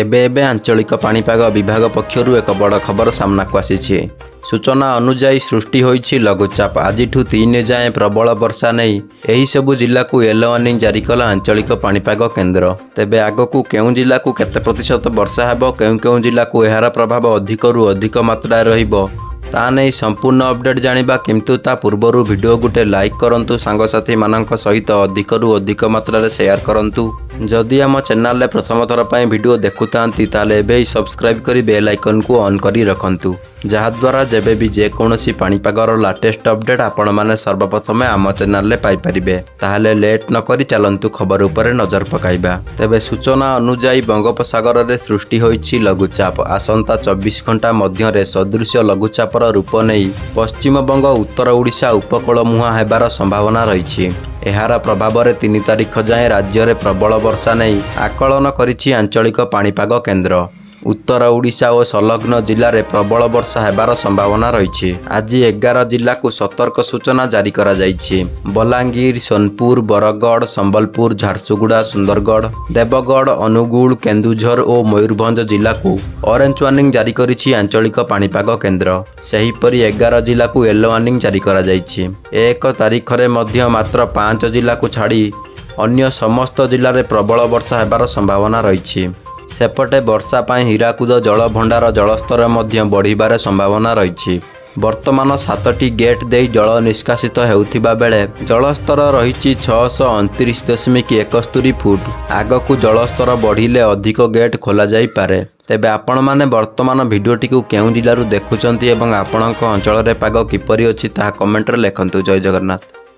ଏବେ ଏବେ ଆଞ୍ଚଳିକ ପାଣିପାଗ ବିଭାଗ ପକ୍ଷରୁ ଏକ ବଡ଼ ଖବର ସାମ୍ନାକୁ ଆସିଛି। ସୂଚନା ଅନୁଯାୟୀ, ସୃଷ୍ଟି ହୋଇଛି ଲଘୁଚାପ। ଆଜିଠୁ 3 ଯାଏଁ ପ୍ରବଳ ବର୍ଷା ନେଇ ଏହିସବୁ ଜିଲ୍ଲାକୁ ୟେଲୋ ୱାର୍ଣ୍ଣିଂ ଜାରି କଲା ଆଞ୍ଚଳିକ ପାଣିପାଗ କେନ୍ଦ୍ର। ତେବେ ଆଗକୁ କେଉଁ ଜିଲ୍ଲାକୁ କେତେ ପ୍ରତିଶତ ବର୍ଷା ହେବ, କେଉଁ କେଉଁ ଜିଲ୍ଲାକୁ ଏହାର ପ୍ରଭାବ ଅଧିକରୁ ଅଧିକ ମାତ୍ରାରେ ରହିବ, ତା ନେଇ ସମ୍ପୂର୍ଣ୍ଣ ଅପଡେଟ୍ ଜାଣିବା। କିନ୍ତୁ ତା ପୂର୍ବରୁ ଭିଡ଼ିଓ ଗୋଟେ ଲାଇକ୍ କରନ୍ତୁ, ସାଙ୍ଗସାଥିମାନଙ୍କ ସହିତ ଅଧିକରୁ ଅଧିକ ମାତ୍ରାରେ ସେୟାର କରନ୍ତୁ। ଯଦି ଆମ ଚ୍ୟାନେଲରେ ପ୍ରଥମ ଥର ପାଇଁ ଭିଡ଼ିଓ ଦେଖୁଥାନ୍ତି, ତାହେଲେ ଏବେ ହିଁ ସବସ୍କ୍ରାଇବ୍ କରି ବେଲ୍ ଆଇକନ୍କୁ ଅନ୍ କରି ରଖନ୍ତୁ, ଯାହାଦ୍ୱାରା ଯେବେ ବି ଯେକୌଣସି ପାଣିପାଗର ଲାଟେଷ୍ଟ ଅପଡେଟ୍ ଆପଣମାନେ ସର୍ବପ୍ରଥମେ ଆମ ଚ୍ୟାନେଲରେ ପାଇପାରିବେ। ତାହେଲେ ଲେଟ୍ ନକରି ଚାଲନ୍ତୁ, ଖବର ଉପରେ ନଜର ପକାଇବା। ତେବେ ସୂଚନା ଅନୁଯାୟୀ, ବଙ୍ଗୋପସାଗରରେ ସୃଷ୍ଟି ହୋଇଛି ଲଘୁଚାପ। ଆସନ୍ତା 24 ଘଣ୍ଟା ମଧ୍ୟରେ ସଦୃଶ୍ୟ ଲଘୁଚାପର ରୂପ ନେଇ ପଶ୍ଚିମବଙ୍ଗ, ଉତ୍ତର ଓଡ଼ିଶା ଉପକୂଳ ମୁହାଁ ହେବାର ସମ୍ଭାବନା ରହିଛି। ଏହାର ପ୍ରଭାବରେ 3 ତାରିଖ ଯାଏଁ ରାଜ୍ୟରେ ପ୍ରବଳ ବର୍ଷା ନେଇ ଆକଳନ କରିଛି ଆଞ୍ଚଳିକ ପାଣିପାଗ କେନ୍ଦ୍ର। ଉତ୍ତର ଓଡ଼ିଶା ଓ ସଂଲଗ୍ନ ଜିଲ୍ଲାରେ ପ୍ରବଳ ବର୍ଷା ହେବାର ସମ୍ଭାବନା ରହିଛି। ଆଜି 11 ଜିଲ୍ଲାକୁ ସତର୍କ ସୂଚନା ଜାରି କରାଯାଇଛି। ବଲାଙ୍ଗୀର, ସୋନପୁର, ବରଗଡ଼, ସମ୍ବଲପୁର, ଝାରସୁଗୁଡ଼ା, ସୁନ୍ଦରଗଡ଼, ଦେବଗଡ଼, ଅନୁଗୁଳ, କେନ୍ଦୁଝର ଓ ମୟୂରଭଞ୍ଜ ଜିଲ୍ଲାକୁ ଅରେଞ୍ଜ ୱାର୍ଣ୍ଣିଂ ଜାରି କରିଛି ଆଞ୍ଚଳିକ ପାଣିପାଗ କେନ୍ଦ୍ର। ସେହିପରି 11 ଜିଲ୍ଲାକୁ ୟେଲୋ ୱାର୍ଣ୍ଣିଂ ଜାରି କରାଯାଇଛି। 1 ତାରିଖରେ ମଧ୍ୟ ମାତ୍ର 5 ଜିଲ୍ଲାକୁ ଛାଡ଼ି ଅନ୍ୟ ସମସ୍ତ ଜିଲ୍ଲାରେ ପ୍ରବଳ ବର୍ଷା ହେବାର ସମ୍ଭାବନା ରହିଛି। ସେପଟେ ବର୍ଷା ପାଇଁ ହୀରାକୁଦ ଜଳଭଣ୍ଡାର ଜଳସ୍ତର ମଧ୍ୟ ବଢ଼ିବାର ସମ୍ଭାବନା ରହିଛି। ବର୍ତ୍ତମାନ ସାତଟି ଗେଟ୍ ଦେଇ ଜଳ ନିଷ୍କାସିତ ହେଉଥିବା ବେଳେ ଜଳସ୍ତର ରହିଛି 629.71 ଫୁଟ। ଆଗକୁ ଜଳସ୍ତର ବଢ଼ିଲେ ଅଧିକ ଗେଟ୍ ଖୋଲାଯାଇପାରେ। ତେବେ ଆପଣମାନେ ବର୍ତ୍ତମାନ ଭିଡ଼ିଓଟିକୁ କେଉଁ ଜିଲ୍ଲାରୁ ଦେଖୁଛନ୍ତି ଏବଂ ଆପଣଙ୍କ ଅଞ୍ଚଳରେ ପାଗ କିପରି ଅଛି, ତାହା କମେଣ୍ଟରେ ଲେଖନ୍ତୁ। ଜୟ ଜଗନ୍ନାଥ।